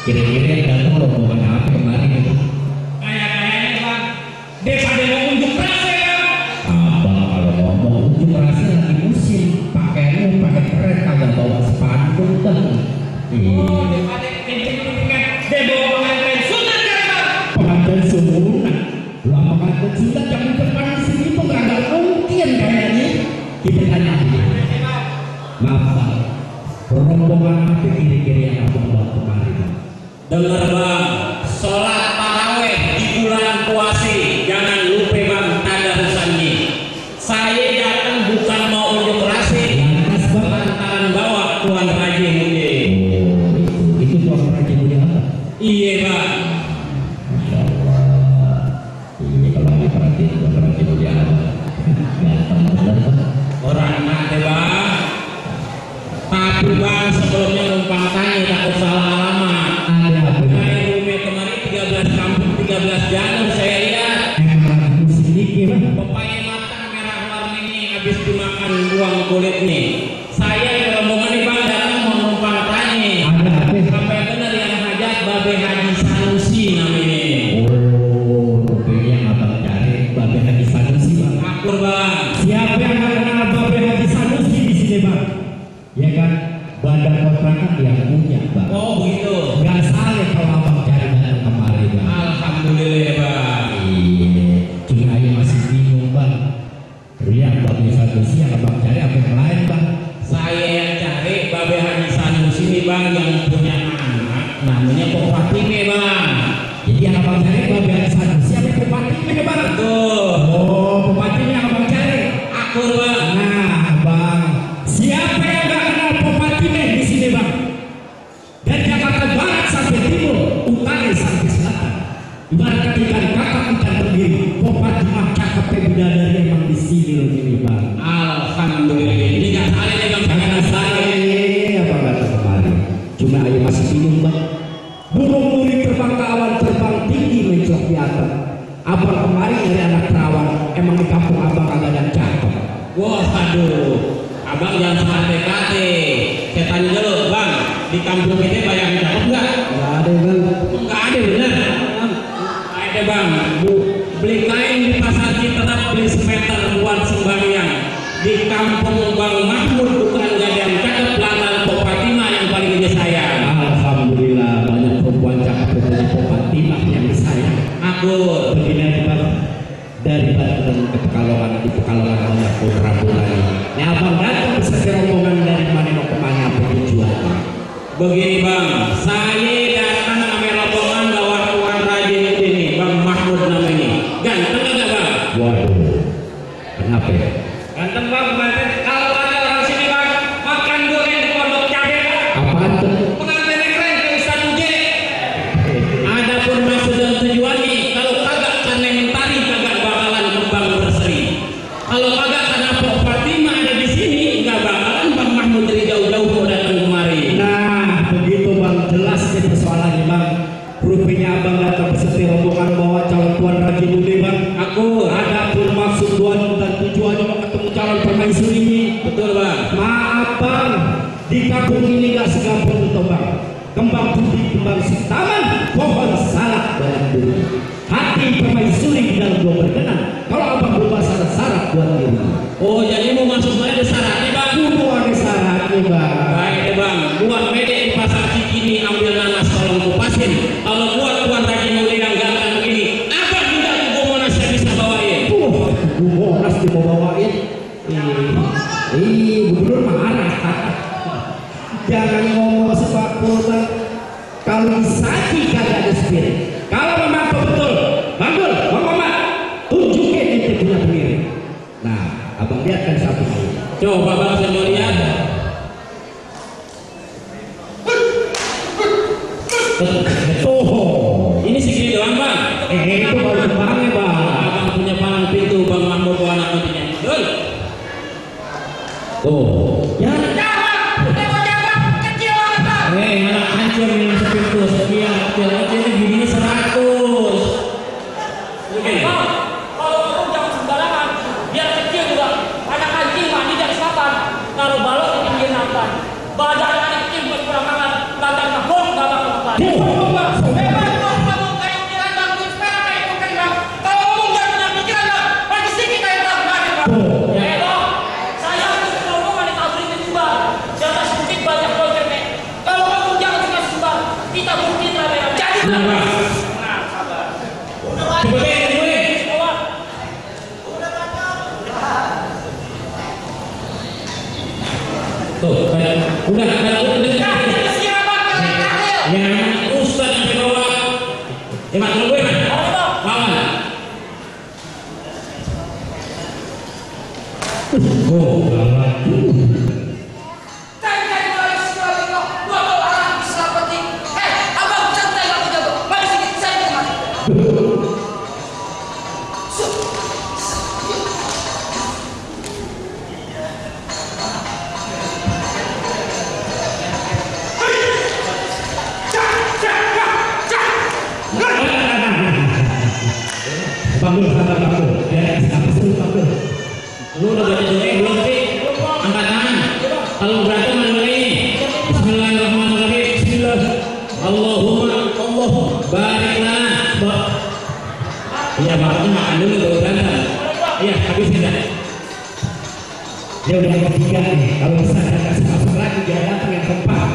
Kira-kira yang datang rombongan apa kemarin itu? Kayaknya Bang, desa mau unjuk rasa ya. Abang kalau ngomong unjuk rasa lagi musim, pakaiannya pakai keren, kagak bawa spanduk bang. Oh, daripada kencing-kencingan, dia bawa pengantin sunat kan Bang? Pengantin sunat, lah pengantin sunat yang di depan sini tuh nggak ada mungkin kayaknya. Kita tanya dulu. Maaf bang, rombongan apa kira-kira yang abang bawa kemarin? Dengar Bang, sholat taraweh di bulan puasi, jangan lupa Bang tadarusannya. Saya datang bukan mau unjuk rasa, lantaran bawa Tuan Haji Mude. Oh, itu Tuan Haji Mude apa? Iya Bang. Masya Allah. Ini kalau diperhatiin Tuan Haji Mude apa? Ganteng bener bang. Orang nanti Bang. Tapi Bang sebelumnya numpang tanya takut salah alamat. Ada apa? Dari rumah kemarin 13 kampung 13 jalur saya lihat. Emang lagi sedikit bang. Pepaya matang merah warni ini habis dimakan buang kulit nih. Saya di rombongan nih Bang datang mau numpang tanya. Ada apa? Sampai benar yang hajat Babe Haji Sanusi namanya. Oh, rupanya yang abang cari Babe Haji Sanusi bang. Akur Bang. Siapa yang nggak kenal Babe Haji Sanusi di sini bang? Ya kan, badan kontrakan yang punya bang. Oh begitu. Gak salah kalau abang cari datang kemari bang. Alhamdulillah Bang. Iya, cuma aja masih bingung bang. Yang Babe Sanusi yang abang cari apa yang lain bang? Saya yang cari Babe Haji Sanusi nih Bang yang punya anak namanya Pok Fatime Bang. Jadi yang abang cari Babe Haji Sanusi apa Pok Fatime bang? Betul. Oh, Pok Fatime yang abang cari. Akur Bang. Nah bang, siapa yang gak kenal Pok Fatime di sini bang? Dari Jakarta Barat sampai Timur, utara sampai selatan. Ibarat ikan kakap ikan berdiri, Pok Fatime cakep bidadari emang di sini loh ini bang. Alhamdulillah. Ini nggak salah nih Bang. Jangan saya apa kata kemarin. Cuma aja masih bingung bang. Burung murid terbang ke awan terbang tinggi mencolok di atas. Abang kemarin dari anak perawan, emang di kampung abang agak ada cakep. Wah, aduh. Abang jangan salah TKT. Saya tanya dulu, Bang. Di kampung ini banyak yang cakep nggak? Gak ada bang. Nggak ada bener. Ada Bang. Beli kain di pasar Citerat, beli semeter buat sembahyang. Di kampung Bang Mahmud bukan gak ada yang cakep, lantaran Pok Fatimah yang paling dia sayang. Alhamdulillah banyak perempuan cakep dari Pok Fatimah yang disayang. Aku Begini aja bang. Dari Banten ke Pekalongan, di Pekalongan banyak putra putri. Nah abang datang beserta rombongan dari mana mau kemana apa tujuannya? begini Bang, saya datang sama rombongan bawa Tuan Haji Mude nih, Bang Mahmud namanya. Ganteng nggak Bang? Waduh, kenapa ya? Ganteng Bang, kemarin kalau ada orang sini Bang makan durian di pondok cabe Bang. Apaan tuh? Pengantin keren ke Ustaz Uje. Adapun maksud dan tujuannya, kalau kagak karena mentari kagak bakalan kembang berseri. Kalau kagak karena Pok Fatimah ada di sini, nggak bakalan Bang Mahmud dari jauh-jauh mau datang kemari. Nah begitu bang, jelas nih persoalannya bang. Rupanya abang datang beserta rombongan bawa calon Tuan Haji Mude bang. Aku Ada pun maksud tuan dan tujuannya mau ketemu calon permaisuri ini. betul Bang. Maaf bang, di kampung ini gak segampang itu bang. Kembang putih, kembang taman, pohon salak banyak dulu. Hati permaisuri di dalam dua berkenan. Kalau abang berubah syarat-syarat buat diri. Oh jadi mau masuk saya ada syaratnya Bang. Kudu ada syaratnya bang. Baik deh Bang, buat mede di pasar Cikini ambil nanas tolong kupasin. Kalau buat Tuan Haji Mude yang ganteng begini, apa juga gue Monas saya bisa bawain? Monas dibawain. Gubernur marah. Jangan ngomong sepak bola. Kalau disaji kagak ada spirit. Kalau memang betul, Bandul, Bang Mamat, tunjukin ente punya pendiri. Nah, abang lihatkan satu kali. Coba Bang saya mau lihat. Oh, Ini segini doang Bang. itu baru kembangnya bang. Abang punya palang pintu Bang Mahmud bawa anak nantinya. Betul? Tuh, ya. Anak hancur nih masuk pintu sekian kecil ini gini 100. Kalau ngomong jangan sembarangan, biar kecil juga. Anak anjing mandi dari selatan, taruh balok di pinggir nampan. Badan anak kecil buat kurang makan, lantar ngabok, gak bakal makan. yang Ustaz yang dibawa Iman tunggu Iman lawan lu udah baca doa belum sih? Angkat tangan. Kalau berantem mana ini? Bismillahirrahmanirrahim. Bismillah. Allahumma barik lana. Iya, makanya makan dulu baru berantem. Iya, habisin dah. Dia udah yang ketiga nih. Kalau bisa ada kasih masuk lagi dia datang yang keempat.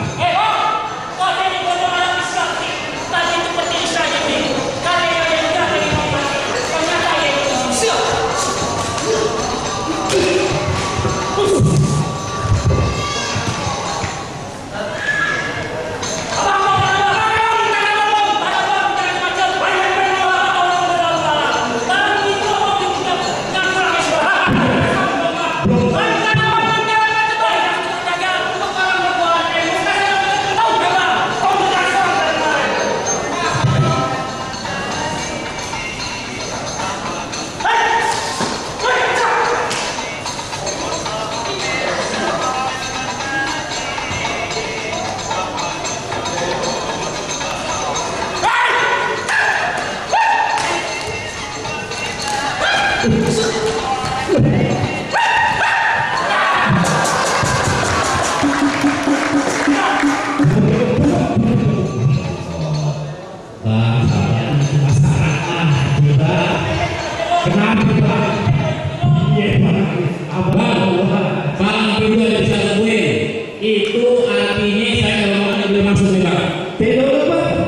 Itu artinya saya ngomongnya belum maksud nih Pak.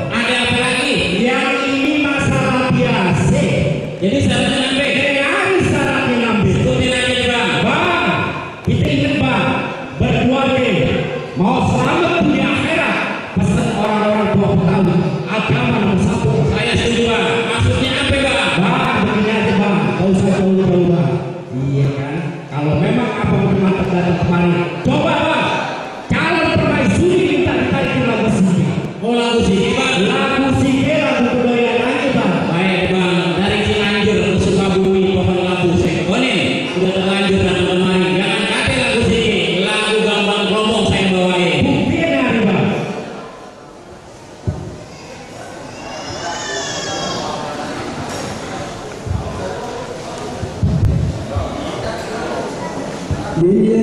Ada apa lagi? Yang ini masalah biasa. Jadi syaratnya ngambil. Yang syaratnya ngambil. Ikutin aja nih Bang. Bang, kita ingat bang, berdua nih, mau selamat di akhirat, pesan orang-orang tua tahu agama nomor satu. Saya setuju Bang. Maksudnya apa Bang? Bang, begini aja bang, gak usah jauh-jauh bang. Iya kan, kalau memang apa mantap datang kemari, coba bang, calon permaisuri minta ditarik lagu sini. Oh lagu sini Bang. Lagu sini, lagu kebudayaan aja bang. Baik Bang. Dari Cianjur ke Sukabumi pohon lagu saya keponin. Udah terlanjur datang kemari. Jangan kate lagu sini. Lagu Gambang Kromong saya bawain. Buktinya hari bang. Dia